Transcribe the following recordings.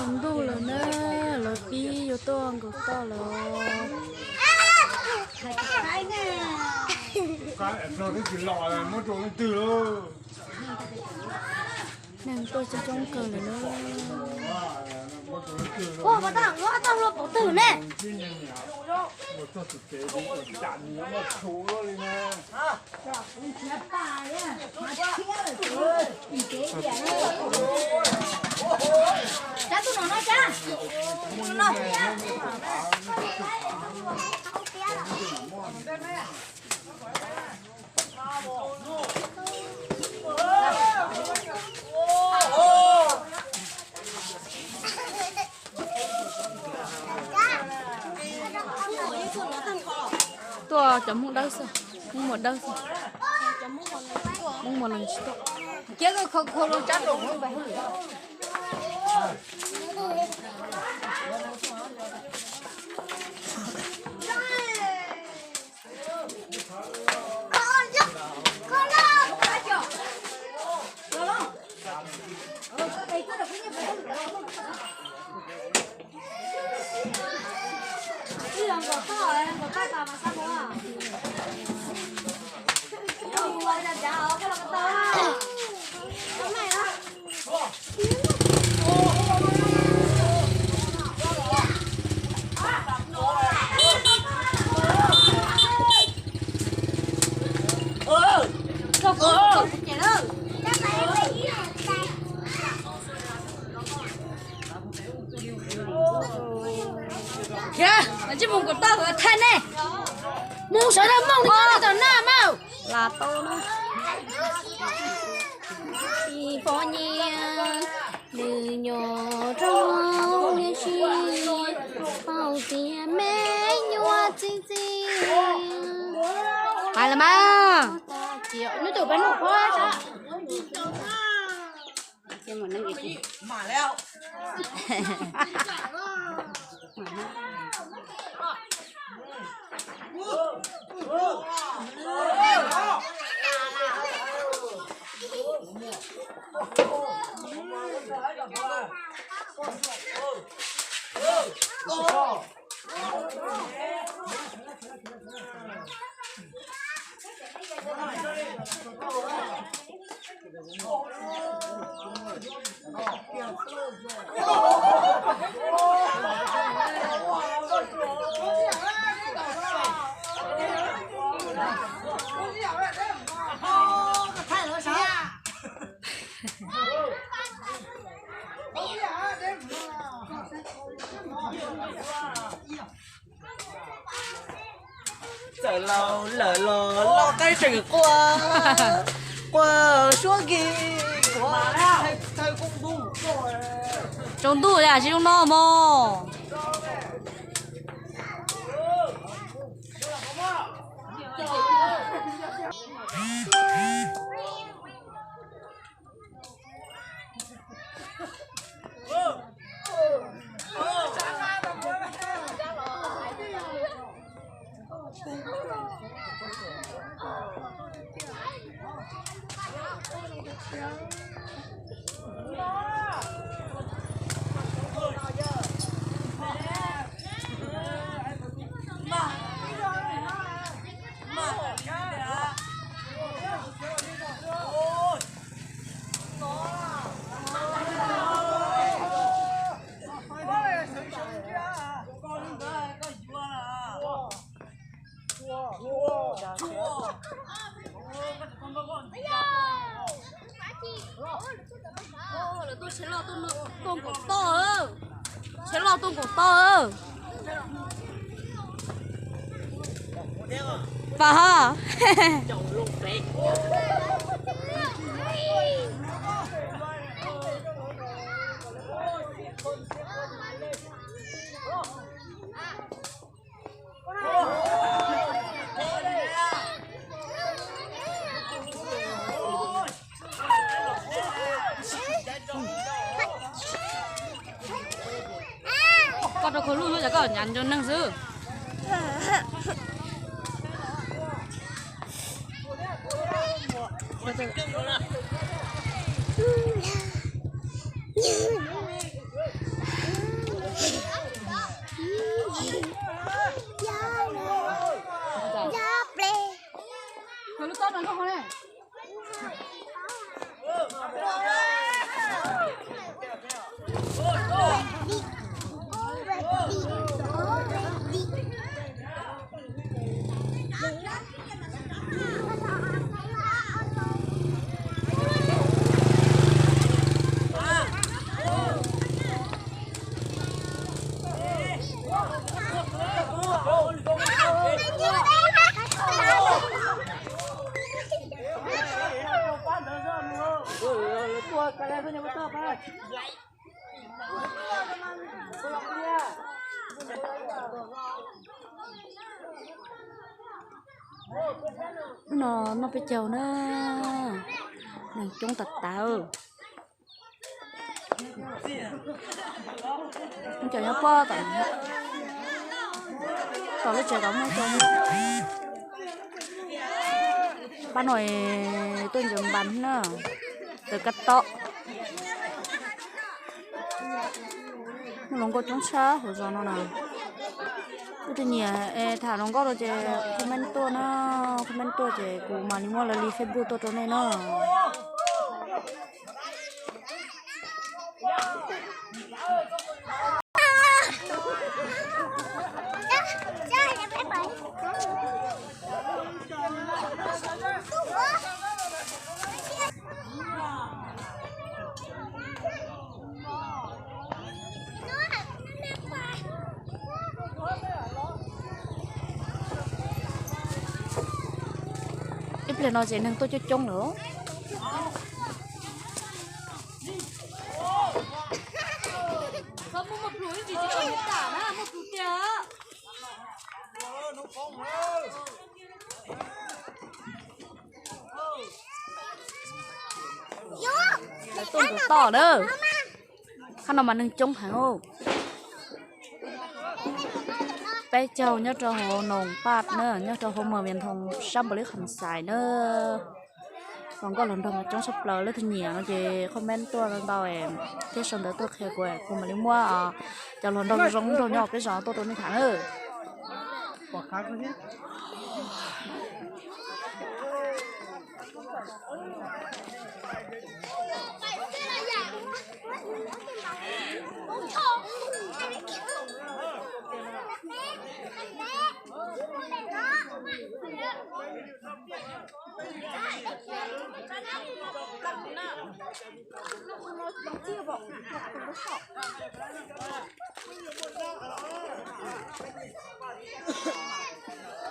Tsaus ntuj lawm na, lawv pib yuav tuaj nkaum toj lawm. Los, muab rau leej twg lauj? Neeg tuaj coob coob kawg lawm na. Ua, ua tau ua tau ua pov twg ne? Tuaj cov Hmoob dawb xwb, Hmoob Muas dawb xwb. Hmoob Muas neeg tsis tuaj. Thiab, tsis mus kom tau thaij nej. Mus sawv daws mloog li tom naj mas. Lam tau na. Phob nyiaj nws nyob rau niam tsis hauv tias me nyuam txi txiv. Hais los mas. Nub tus peb noj phob. Txawm laus lawm los loj qaib tseem quaj, quaj suab nkig. Tsaus ntuj li tsis zoo no mog. Lawv tuaj sab loj tuaj nkaum toj, sab loj tuaj nkaum toj. Pam ho. Koj rau khau luj xwb, koj nyav nco neeg xwb. Hnub no noj peb caug na, neeg coob tas tas. Cov nyob pob tom, tom lub tsev kom muaj cov pab no tuaj ncaws npas na, tawm kab tob. Muaj hluas nkauj coob tshaj hauv zos no na. Leej twg nyiam es tham hluas nkauj no ces comment tuaj na, comment tuaj ces kuv mam li muab lawv li Facebook tuaj rau nej na. Ib pliag no ces neeg tuaj coob coob lawm. Lawv tuaj ntxuav toj na. Qhov no mas neeg coob heev. Peb caug nyob rau hauv Noos Paj na, nyob rau hauv Mos Vias Thoos sab npaus li Kham Xais na. Hluas nkauj hluas nraug mas coob tshaj plaws, leej twg nyiam no ces comment tuaj ntau thiab sau ntawv tuaj qhia kuv, kuv mam li muab cov hluas nraug zoo nraug nyob peb zos tuaj rau nej tham na.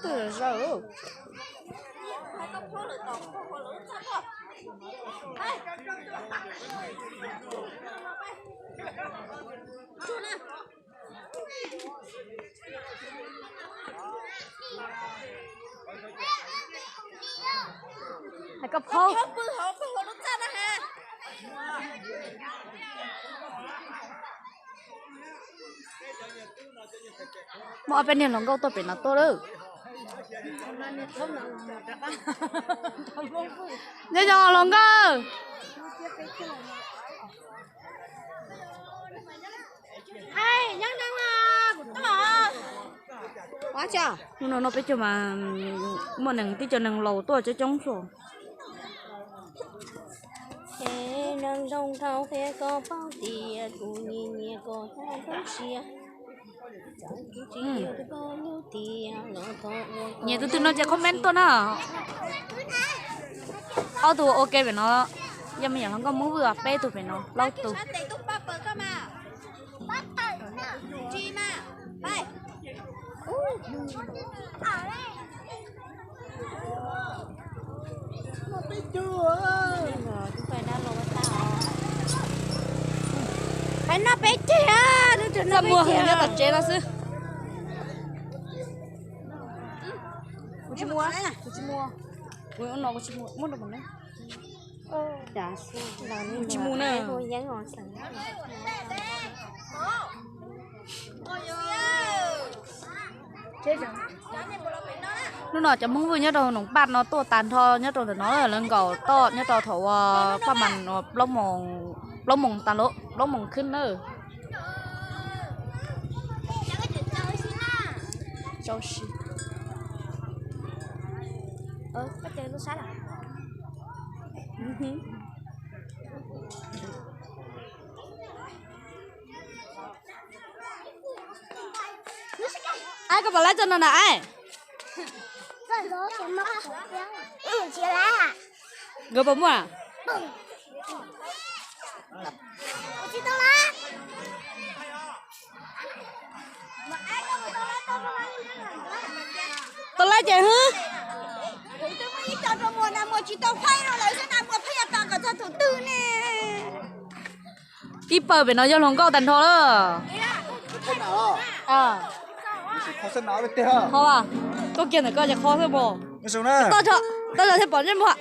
Twb zaws. Hais koj phob. Muaj ob peb niag hluas nkauj tuaj pem no tuaj lawm. Nyob zoo hluas nkauj. Hnub no noj peb caug mas muaj neeg tib co neeg laus tuaj coob coob xwb. Ces neeg zoo dhau qhia koj paub tias kuv nyiam nyiam koj tag koj sia. Nyiam tus twg no ces comment tuaj na. Ob tug ua ke pem no, yog me nyuam hluas nkauj Hmoob Vwj peb tug pem no, plaub tug. Hais noj peb ceg, noj peb ceg nyob tom tsev no xwb. Kuv tsis muaj, kuv tsis muaj, kuv no kuv tsis muaj, muab rau kuv na. Kuv tsis mus na. Hnub no cov Hmoob Vwj nyob rau Noos Paj no tuaj tag nrho nyob rau ntawm no lawv nkaum toj nyob rau thaum uas paj mas plaub moos, plaub moos tas los plaub moos khwb na. Ai, koj puas laib txoj no na ai? Nkawd puas muaj? Tau laib ces hwb. Ib pawg pem no yog hluas nkauj tag nrho lawm. Qhov, tuaj kiag ntawm koj ces qhov xwb mog. Toj zog thiaj pom ntsej muag.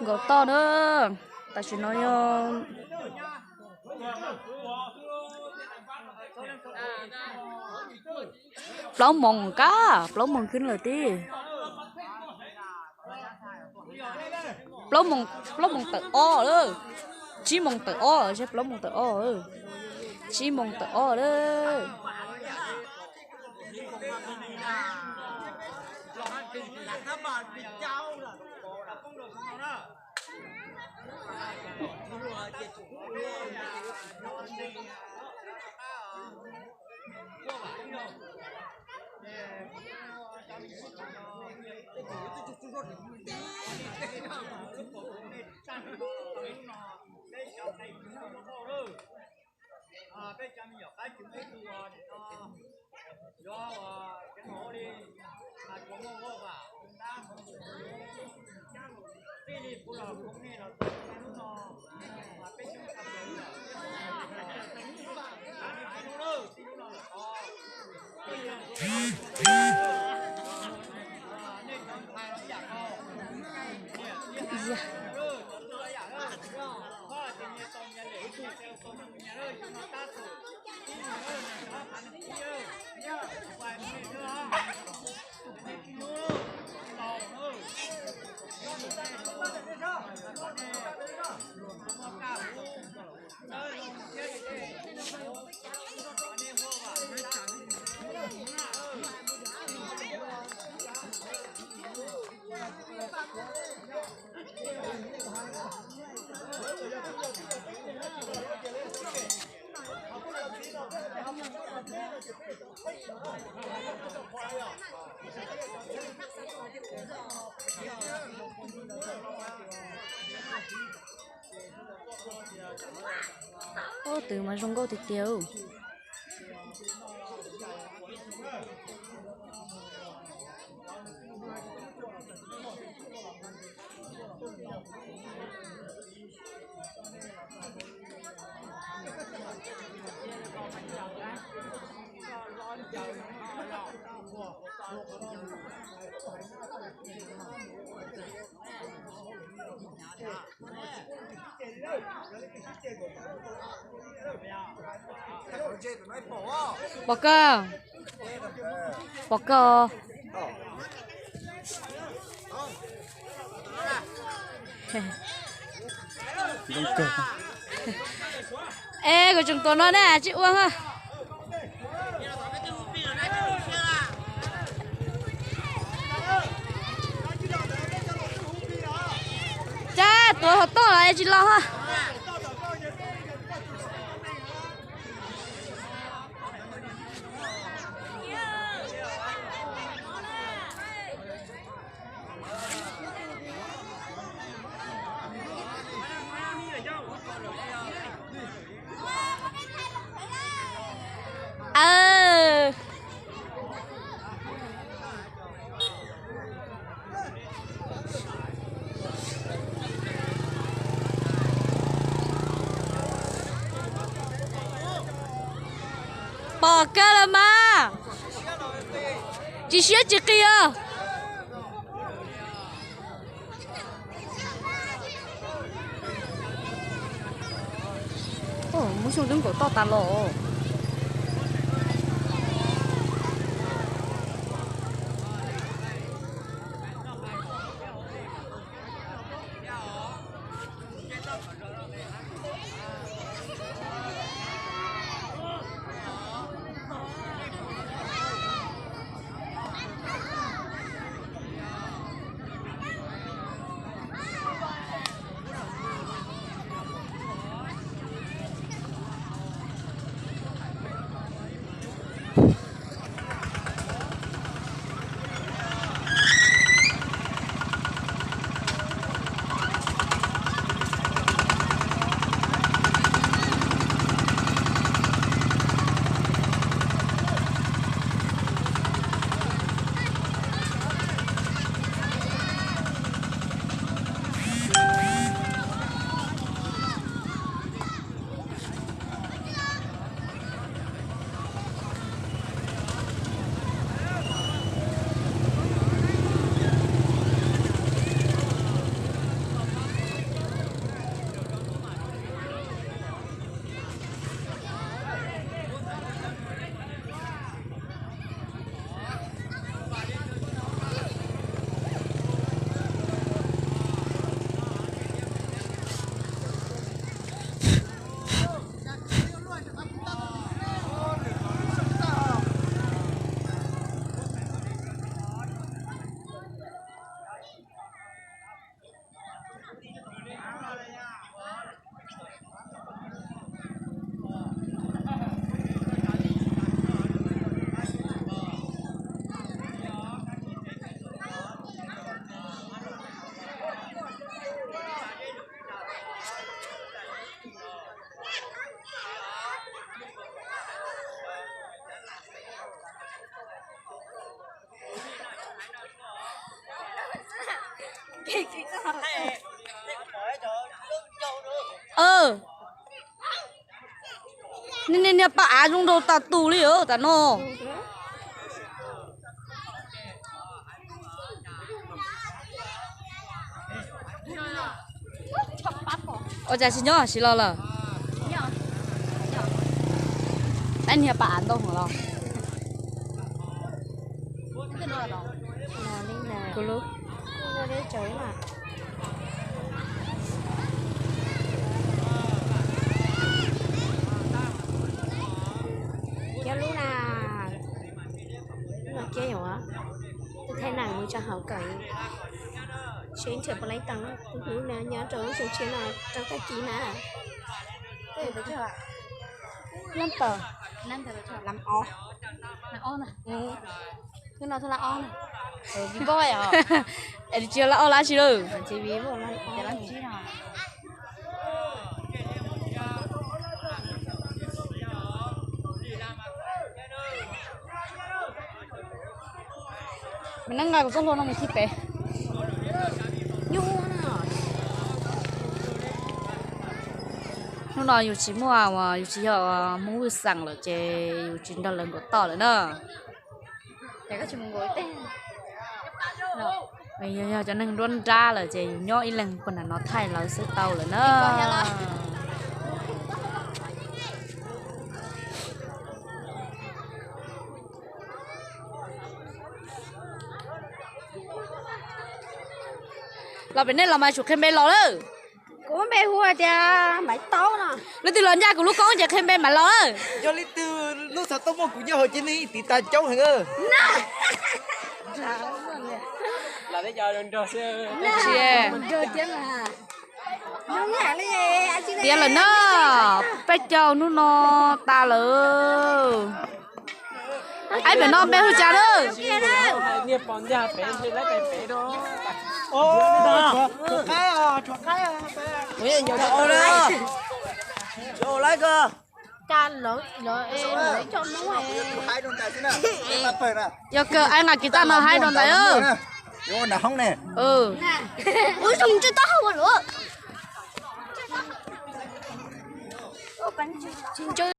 Nkaum toj na, tam sim no yog plaub moos kab, plaub moos khwb lawm tib. Plaub moos, plaub moos tawm ob lawm. Tsib moos tawm ob, plaub moos tawm ob, tsib moos tawm ob lawm. Ub, twb mas zoo nkauj tiag tiag. Pom koj, pom koj. Es kuv tseem tuav no na, tsis ua ha. Cab tuav hauv toj los es tsis los ha. Pom kawg los mas, tsis siab tsis qis os. Muab xyoo twb nkaum toj tas los. Niag niag paj av zoo nraug tas tus li os tam no. Ua cas tsis nyob siv los lawm? Niag paj av ntau heev los. Kuv lub. Kiab lub na, lub no kiab yom, tus thaij nam mus tso hauv kawm, seb nrhiav puas laib tau tus hlub na nyob rau lub xyoo tshiab no rau tag kis na. Lab tawm, lab ob, lab ob na, hnub no thaj lab ob na, Vivo os, es tsis yog lab ob lab tsib lawm, tsis Vivo lab ob. Mas neb nqa kuv txoj hlua no mus thib pem. Hnub no yus tsis muaj, yus tsis yog Hmoob Vwj Xeem lawm ces yus tsis nrog lawv nkaum toj lawm na. Yog cov neeg nruab nrab lawm ces yus nyob ib leeg puag nram no thaij lawv xwb tau lawm na. Los pem nej los mas tsum qhia npe los lawm. Kuv npe hu tias Maiv Taub no. Leej twg los ncaj kuv lub koob ces qhia npe mam los. Yog leej twg lub xov tooj muaj kuv nyob hauv ces nej tiv tas coob heev. Tiav lawm na, peb caug hnub no tas lawm. Aib pem no npe hu cas na? Yog kawg aib nqa kiv taj no haib rau ntawd.